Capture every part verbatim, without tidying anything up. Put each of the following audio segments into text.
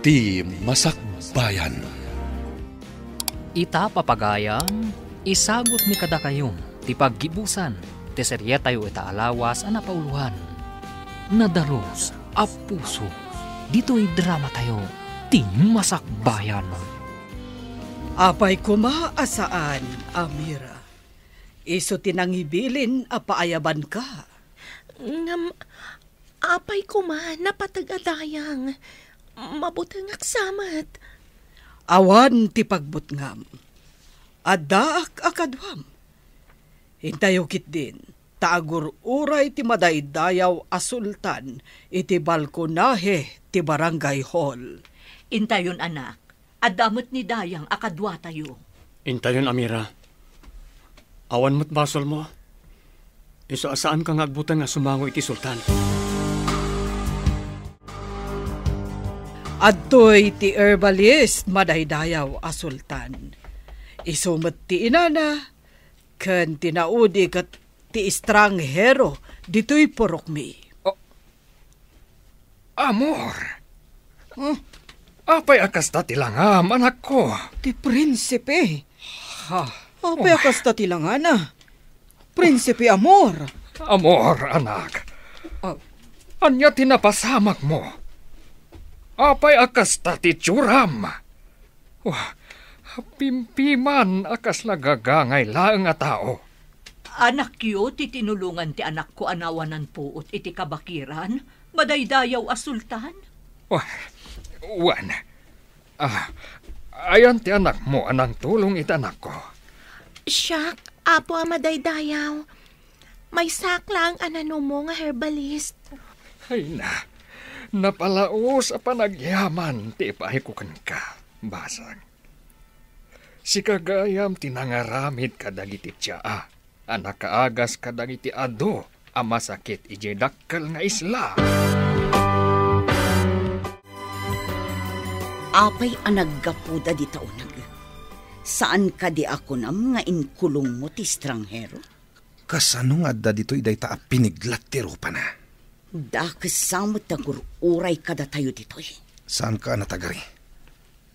Ti Masakbayan. Ita, papagayam, isagutmi kadakayo ti paggibusan ti serietayo ita a lawas a napauloan, Nadalus a Puso. Ditoy dramatayo, Ti Masakbayan. Apay koma a saan, Amira? Isu ti nangibilin a paayabanka. Ngem, apay koma napateg a dayang? Mabutengak sa met. Awan ti pagbutngam. Addaak a kaduam. Intayo ketdin, ta agur-uray ti madaydayaw a sultan iti balkonahe ti barangay hall. Intayon, anak. Adda met ni Dayang a kaduatayo. Intayon, Amira. Awan met basolmo. Isu a saanka nga agbuteng a sumango iti sultan. Adtoy ti herbalist, madaydayaw a sultan. Isu met ti inana, ken ti naudi ket ti estranghero ditoy purokmi. Oh, Amor! Hmm? Apay a kasta ti langam, anakko? Ti prinsipe. Ha? Apay a Oh. kasta ti langana? Prinsipe Amor. Amor, anak. Ah. Ania ti napasamakmo? Apay a kasta ti itsuram? Wah, pimpiman a kasla gagangay laeng a tao. Anakyo ti tinulongan ti anakko a nawanan puot iti kabakiran, madaydayaw a sultan? Wah, wen. Ah, ayan ti anakmo a nangtulong iti anakko? Siak, Apo a madaydayaw. Maysaak laeng a nanumo nga herbalist. Ay na, napalaos a panagyaman ti ipaayko kenka, basang. Sika gayam ti nangaramid kadagiti tsaa a nakaagas kadagiti adu a masakit idiay dakkel nga isla. Apay a naggapuda dita uneg? Saan kadi a kunam nga inkulongmo ti estranghero? Kasano nga adda ditoy dayta a piniglat ti rupana? Dakes sa met ti agur-uray kadatayo ditoy. Saanka a natagari?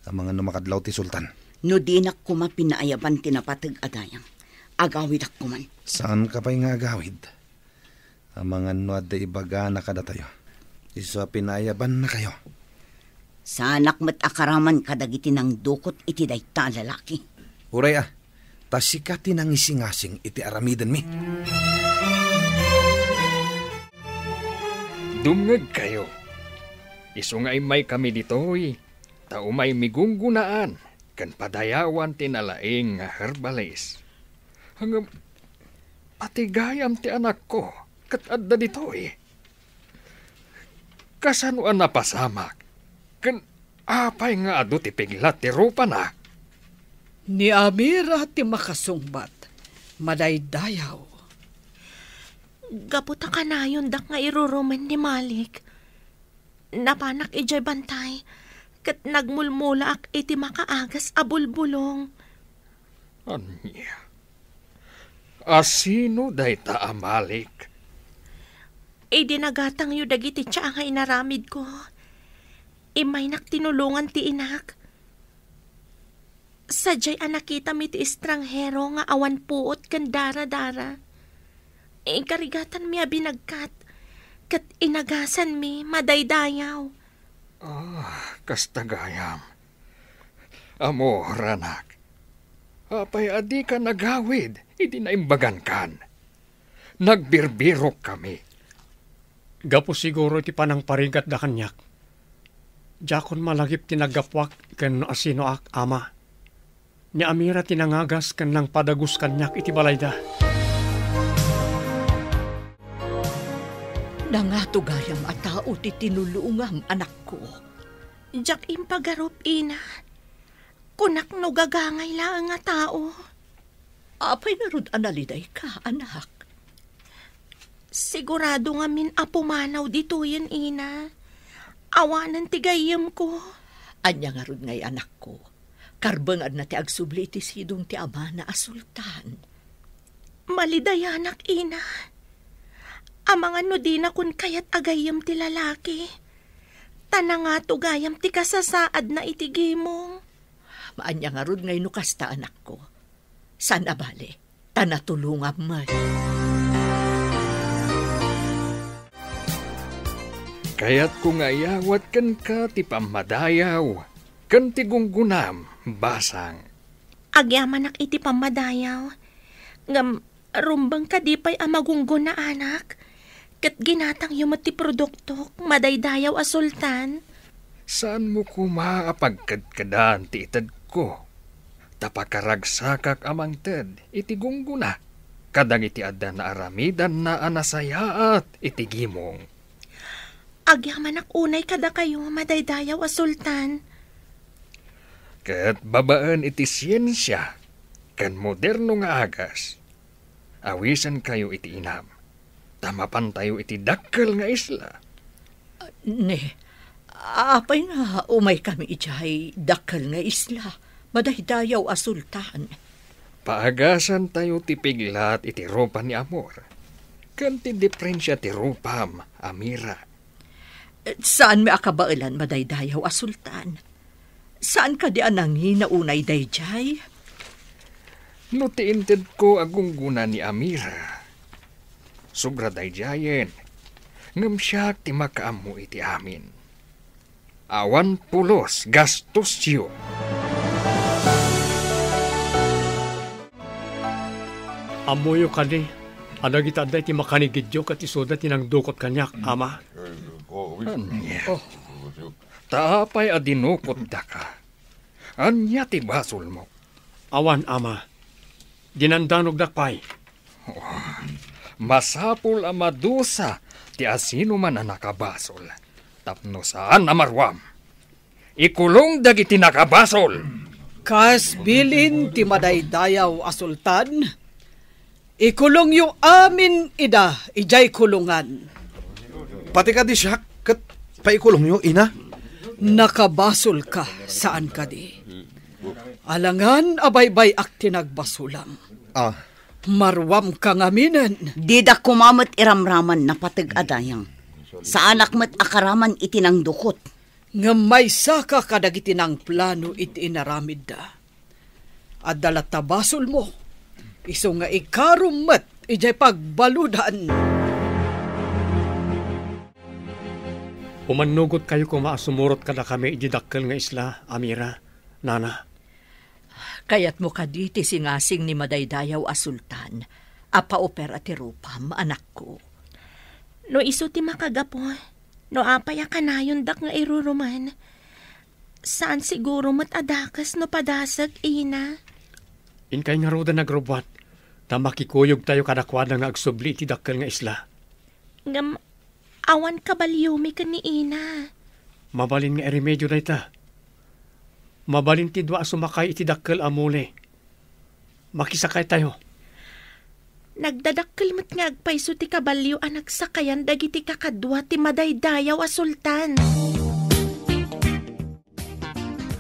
Amangan no makadlaw ti sultan. No dinak koma pinaayaban ti napateg a dayang, agawidak koman. Saanka pay nga agawid? Amangan no adda ibagana kadatayo. Isu a pinaayabannakayo. Saanak met a karaman kadagiti nangdukot iti dayta a lalaki. Uray a, ta sika ti nangisingasing iti aramidenmi. Dumngegkayo. Isu nga immaykami ditoy, ta umaymi gunggonaan ken padayawan ti nalaing nga herbalis. Ngem, pati gayam ti anakko ket adda ditoy. Kasano a napasamak? Ken apay nga adu ti piglat ti rupana? Ni Amira ti makasungbat, madaydayaw. Gapu ta kanayondak nga irurumen ni Malik, napanak idiay bantay, ket nagmulmulaak iti makaagas a bulbulong. Ania? A sino dayta a Malik? Idi nagatangyo dagiti tsaa nga inaramidko, immaynak tinulongan ti inak. Sadiay a nakitami ti estranghero nga awan puot ken daradara, inkarigatanmi a binagkat, ket inagasanmi madaydayaw. Ah, kasta gayam. Amor, anak, apay a dika nagawid idi naimbagankan? Nagbirbirokami. Gapu siguro iti panangparigatda kaniak. Diakon malagip ti naggapuak ken no asinoak, ama. Ni Amira ti nangagas ken nangpadagos kaniak iti balayda. Nangato gayam a tao ti tinulongam, anakko. Diak impagarup, ina. Kunak no gagangay laeng a tao. Apay ngarud a nalidayka, anak? Sigurado ngamin a pumanaw ditoyen, ina. Awanen ti gayyemko. Ania ngarud ngay, anakko? Karbengna ti agsubli iti sidong ti amana a sultan. Malidayanak, ina. Amangan no dinakon kayat a gayyem ti lalaki. Ta nangato gayam ti kasasaadna iti gimong. Maania ngarud ngay no kasta, anakko. Saan a bale, ta natulongam met. Kayatko nga iyawat kenka ti pammadayaw ken ti gunggonam, basang. Agyamanak iti pammadayaw. Ngem, rumbeng kadi pay a magunggona, anak? Ket ginatangyo met ti produktok, madaydayaw a sultan. Saanmo koma a pagkedkedan ti itedko, ta pakaragsakak a mangted iti gunggona kadagiti adda naaramidanna a nasayaat iti gimong. Agyamanak unay kadakayo, madaydayaw a sultan. Ket babaen iti siensia ken moderno nga agas, awisenkayo iti inam, ta mapantayo iti dakkel nga isla. Ne, apay nga umaykami idiay dakkel nga isla, madaydayaw a sultan? Paagasantayo ti piglat iti rupa ni Amor, ken ti diprensia ti rupam, Amira. Saanmi a kabaelan, madaydayaw a sultan? Saan kadi a nangina unay daydiay? No ti intedko a gunggona ni Amira, sobra daydiayen, ngem siak ti makaammo iti amin. Awan pulos gastosyo. Ammoyo kadi a dagita adda iti makanigidyo ket isuda ti nangdukot kaniak, ama? Ania? Ta apay a dinukotdaka? Ania ti basolmo? Awan, ama. Dinandanogdak pay. Masapul a madusa ti asinoman a nakabasol, tapno saan a maruam. Ikulong dagiti nakabasol. Kas bilin ti madaydayaw a sultan, ikulongyo amin ida idiay kulongan. Pati kadi siak ket paikulongyo, ina? Nakabasolka, saan kadi? Alangan a baybay-ak ti nagbasolam. Ah. Maruamka ngaminen. Didak koma met iramraman napateg a dayang. Saanak met a karaman iti nangdukot. Ngem maysaka kadagiti nangplano iti inaramidda. Adda latta basolmo, isu nga ikarom met idiay pagbaludan. Umannugotkayo koma a sumurot kadakami idiay dakkel nga isla, Amira, nana. Kayatmo kadi ti singasing ni madaydayaw a sultan a paupera ti rupam, anakko? No isu ti makagapu, no apay a kanayondak nga iruruman? Saan siguro met a dakes no padasek, ina. Inkay ngaruden agrubbuat, ta makikuyogtayo kadakuada nga agsubli iti dakkel nga isla. Ngem awan kabaliomi ken ni ina. Mabalin nga iremedio dayta. Mabalin ti dua a sumakay iti dakkel a muli. Makisakaytayo. Nagdadakkel met nga agpayso ti kabalio a nagsakayan dagiti kakadua ti madaydayaw a sultan.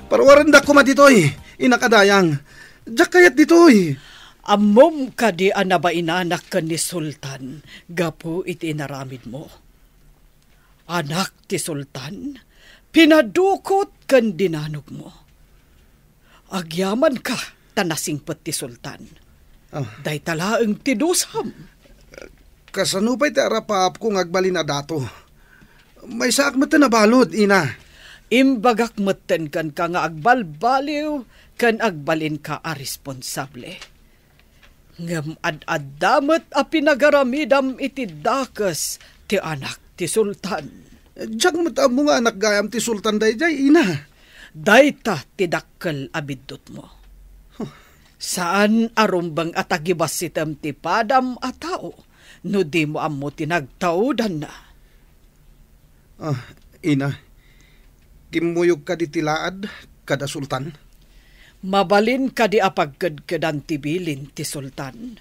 Paruarendak koma ditoy, inak a dayang. Diak kayat ditoy. Ammom kadi a nabainanak ken ni Sultan gapu iti inaramidmo? Anak ti Sultan, pinadukot ken dinanogmo. Agyamanka ta nasingpet ti Sultan. Ah. Dayta laeng ti dusam. Kasano pay ti arapaapko nga agbalin a dato? Maysaak met a nabalud, ina. Imbagak metten kenka nga agbalbaliw ken agbalinka a responsable. Ngem ad-adda met a pinagaramidam iti dakes ti anak ti sultan. Diak met ammo nga anak gayam ti sultan daydiay, ina. Dayta ti dakkel a biddutmo. Huh. Saan a rumbeng a tagibassitem ti padam a tao no dimo ammo ti nagtaudanna. Ah, ina, kimmuyog kadi ti laad kada sultan? Mabalin kadi a pagkedkedan ti bilin ti sultan?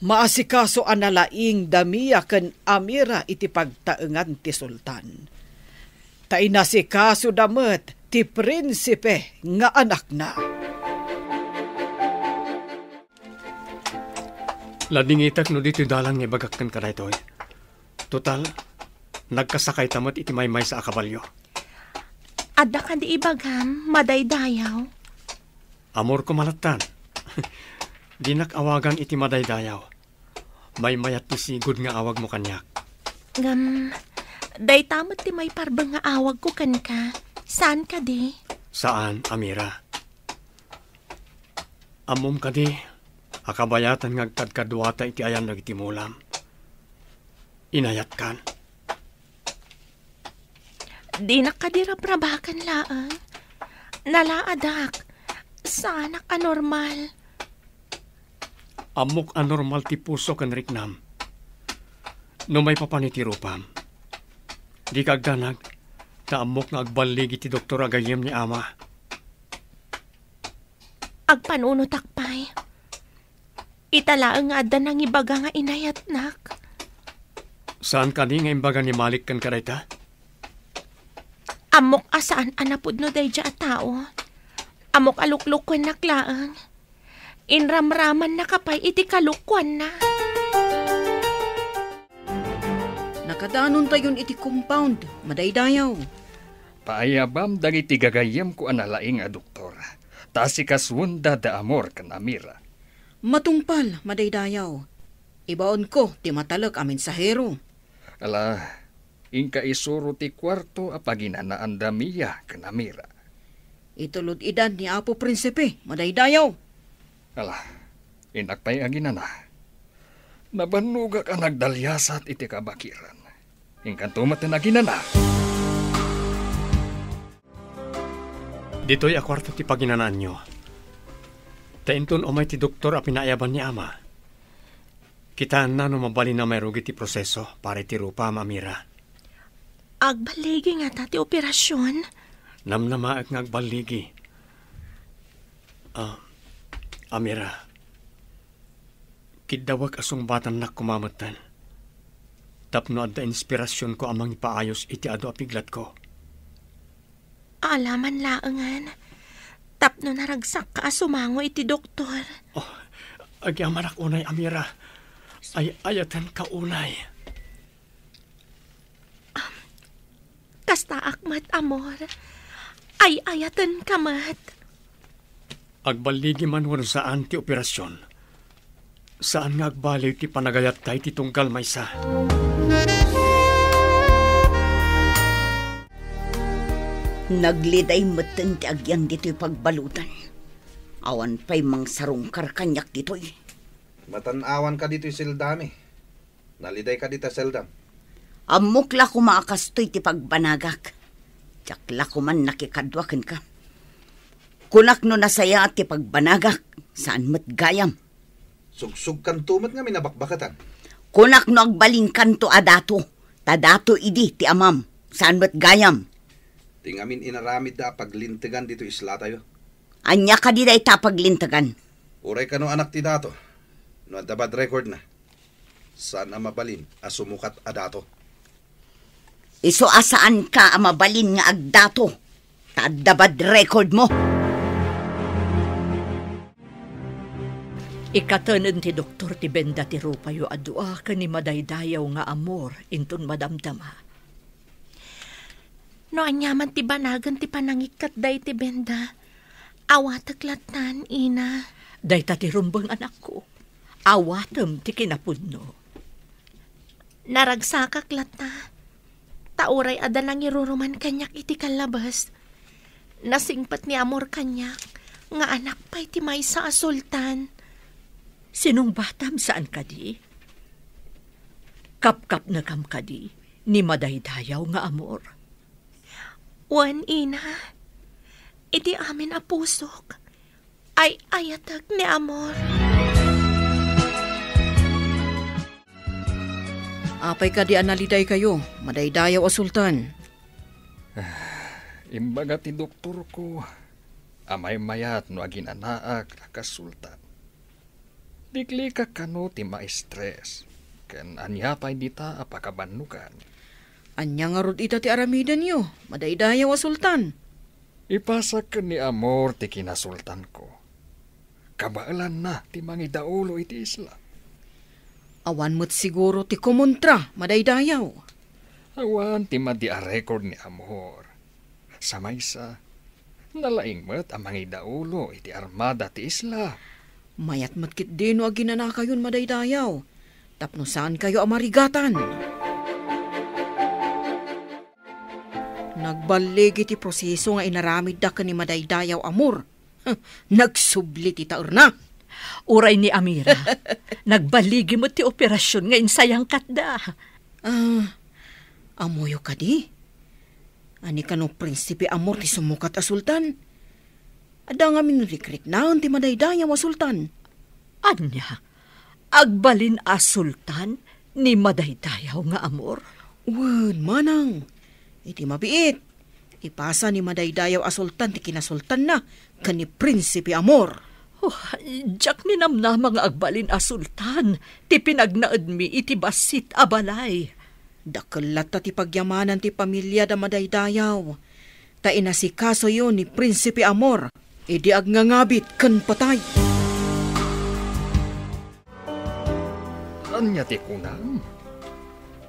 Maasikaso a nalaing da Mia ken Amira iti pagtaengan ti sultan. Ta inasikasoda met ti prinsipe nga anakna. Ladingitek no ditoy dalan nga ibagak kenka daytoy. Total, Nagkasakayta met iti maymaysa a kabalio. Adda kadi ibagam, madaydayaw? Amorko malattan. Dinak awagan iti madaydayaw. Maymayat ti sigud nga awagmo kaniak. Ngem, dayta met ti maiparbeng nga awagko kenka. Saan kadi? Saan, Amira. Ammom kadi a kabayatan nga agkadkaduata iti ayan dagiti mulam. Inayatkan. Dinak kadi rabrabaken laeng. Nalaadak. Saanak a normal. Ammok a normal ti puso ken riknam. No maipapan iti rupam, dika agdanag, ta ammok nga agballigi ti doktor a gayyem ni ama. Agpanunotak pay. Ita laeng nga adda nangibaga nga inayatnak. Saan kadi nga imbaga ni Malik kenka dayta? Ammok a saan a napudno daydiay a tao. Ammok a luklukuennak laeng. Inramramannaka pay iti kalokuanna. Nakadanontayon iti compound, madaydayaw. Paayabam dagiti gagayyemko a nalaing a doktor, ta asikasuenda da Amor ken Amira. Matungpal, madaydayaw. Ibaonko ti matalek a mensahero. Ala, inka isuro ti kuarto a paginanaanda Mia ken Amira. Itulod idan ni Apo Prinsipe, madaydayaw. Ala, innak pay aginana. Nabannogak a nagdaliasat iti kabakiran. Inkanto met ti naginana. Ditoy a kuarto ti paginanaanyo. Ta inton umay ti doktor a pinaayaban ni ama, kitaenna no mabalin a mairugi ti proseso para iti rupam, Amira. Agballigi ngata ti operasion? Namnamaek nga agballigi. Ah, Amira, kiddawek a sungbatannak koma metten tapno adda inspirasionko a mangipaayos iti adu a piglatko. Aalaman laengen tapno naragsakka a sumango iti doktor. Oh, agyamanak unay, Amira. Ay-ayatenka unay. Kastaak met, Amor. Ay-ayatenka met. Agballigi man wenno saan ti operasion, saan nga agbaliw ti panagayatta iti tunggal maysa. Nagliday metten ti agyan ditoy pagbaludan. Awan pay mangsarungkar kaniak ditoy. Matan-awanka ditoy seldami. Nalidayka dita seldam. Ammok la koma a kastoy ti pagbanagak. Diak la koman nakikadua kenka. Kunak no nasayaat ti pagbanagak, saan met gayam. Sugsugkanto met ngamin a bakbakatan. Kunak no agbalinkanto a dato, ta dato idi ti amam, saan met gayam. Ti ngamin inaramidda a paglintegan ditoy islatayo. Ania kadi dayta a paglintegan? Uray kano anak ti dato, no adda bad record na. Saan a mabalin a sumukat a dato. Isu a saanka a mabalin nga agdato, ta adda bad record mo. Ikatenen ti doktor ti benda ti rupayo a dua ken ni madaydayaw nga Amor inton madamdama. No aniaman ti banagen ti panangikkat dayta benda, awatek lattan, ina. Dayta ti rumbeng, anakko. Awatem ti kinapudno. Naragsakak latta, ta uray adda nangiruruman kaniak iti kallabes. Nasingpet ni Amor kaniak nga anak pay ti maysa a sultan. Sinungbatam saan kadi? Kapkapnekam kadi ni madaydayaw nga Amor? Wen, ina, iti amin a pusok, ay-ayatek ni Amor. Apay kadi a nalidaykayo, madaydayaw a sultan? Imbaga ti doktorko a maymayat no aginanaak a kas sultan. Liklikak kano ti ma-stress, ken ania pay dita a pakabannogan. Ania ngarud ita ti aramidenyo, madaydayaw a sultan? Ipasak ken ni Amor ti kinasultanko. Kabaelanna ti mangidaulo iti isla. Awan met siguro ti kumontra, madaydayaw. Awan ti madi a record ni Amor. Sa maysa, nalaing met a mangidaulo iti armada ti isla. Mayat met ketdi no aginanakayon madaydayaw, tapno saankayo a marigatan. Nagballigi ti proseso nga inaramidda ken ni Madaydayaw Amor. Nagsubli ti taerna. Uray ni Amira, nagballigi met ti operasyon nga insayangkatda. Ah, ammoyo kadi? Ania kano Prinsipe Amor ti sumukat a sultan? Adda ngamin rikriknaen ti madaydayaw a sultan. Ania? Agbalin a sultan ni madaydayaw nga Amor? Wen, manang. Iti mabiit, ipasa ni madaydayaw a sultan ti kinasultanna ken ni Prinsipe Amor. Oh, diak ninamnama nga agbalin a sultan ti pinagnaedmi iti bassit a balay. Dakkel latta ti pagyamanan ti pamiliada madaydayaw, ta inasikasoyo ni Prinsipe Amor idi agngangabit ken patay. Ania ti kunam?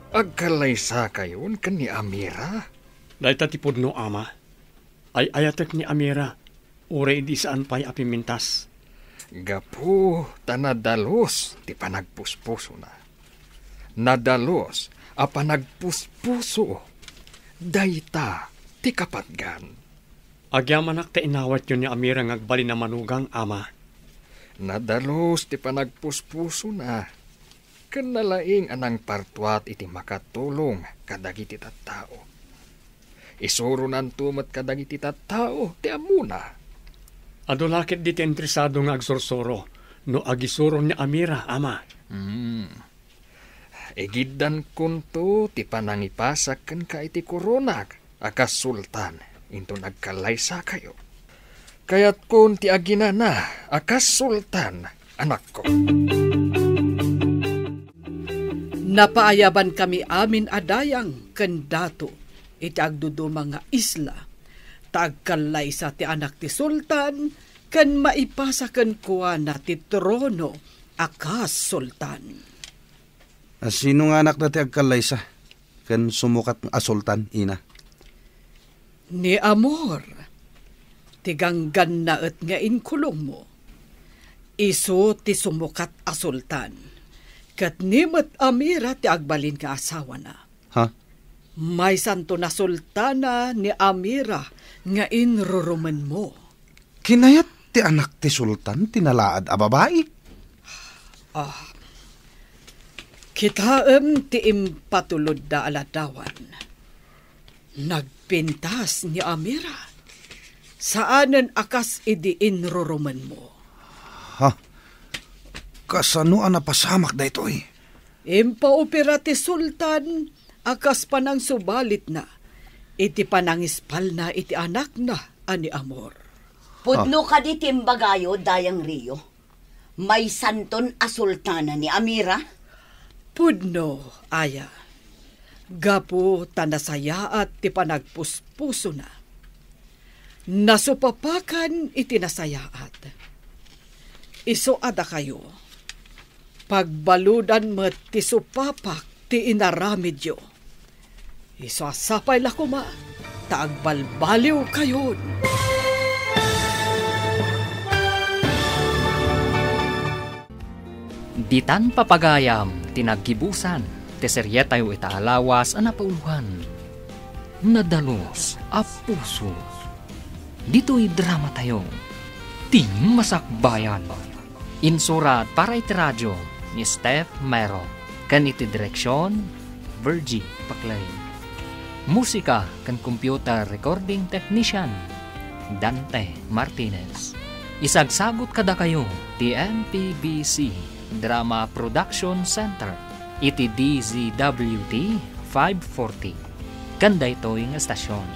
Agkallaysakayon ken ni Amira? Dayta ti pudno, ama. Ay-ayatek ni Amira, uray idi saan pay a pimmintas. Gapu ta nadalus ti panagpuspusona. Nadalus a panagpuspuso. Dayta ti kapatgan. Agyamanak ta inawatyo ni Amira nga agbalin a manugang, ama. Nadalus ti panagpuspusona, ken nalaing a nangpartuat iti makatulong kadagiti tattao. Isuronanto met kadagiti tattao ti ammona. Adu la ketdi ti interesado nga agsursuro no agisuro ni Amira, ama. Hmm. Igiddankonto ti panangipasak kenka iti koronak a kas sultan inton agkallaysakayo. Kayatkon ti aginana a kas sultan, anakko. Napaayabankami amin a dayang ken dato iti agduduma nga isla, ta agkallaysa ti anak ti sultan ken maipasa kenkuana ti trono a kas sultan. A sino nga anakda ti agkallaysa ken sumukat a sultan, ina? Ni Amor, ti ganggannaet nga inkulongmo. Isu ti sumukat a sultan, ket ni met Amira ti agbalin nga asawana. Ha? Maysanto a sultana ni Amira nga inrurumenmo. Kinayat ti anak ti sultan ti nalaad a babai? Ah, kitaem ti impatulodda a ladawan. Nagpintas ni Amira. Saanen a kas idi inrurumenmo. Ha? Kasano a napasamak daytoy? Impaopera ti sultan a kas panangsubalitna iti panangispalna iti anakna a ni Amor. Pudno kadi ti imbagayo, Dayang Rio? Maysanton a sultana ni Amira? Pudno, aya. Gapu ta nasayaat ti panagpuspusona. Nasupapakan iti nasayaat. Isu a dakayo, pagbaludan met ti supapak ti inaramidyo. Isu a sapay la koma ta agbalbaliwkayon. Ditan papagayam ti naggibusan ti serietayo ita a lawas a napauluan, Nadalus a Puso. Ditoy dramatayo, Ti Masakbayan. Insurat para iti radio ni Steph Mero, ken iti direksion, Virgie Paclay. Musika ken computer recording technician, Dante Martinez. Isagsagut kadakayo ti M P B C Drama Production Center iti D Z W T five forty. Ken daytoy nga estasion,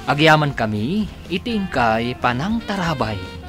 agyamankami iti inkay panangtarabay.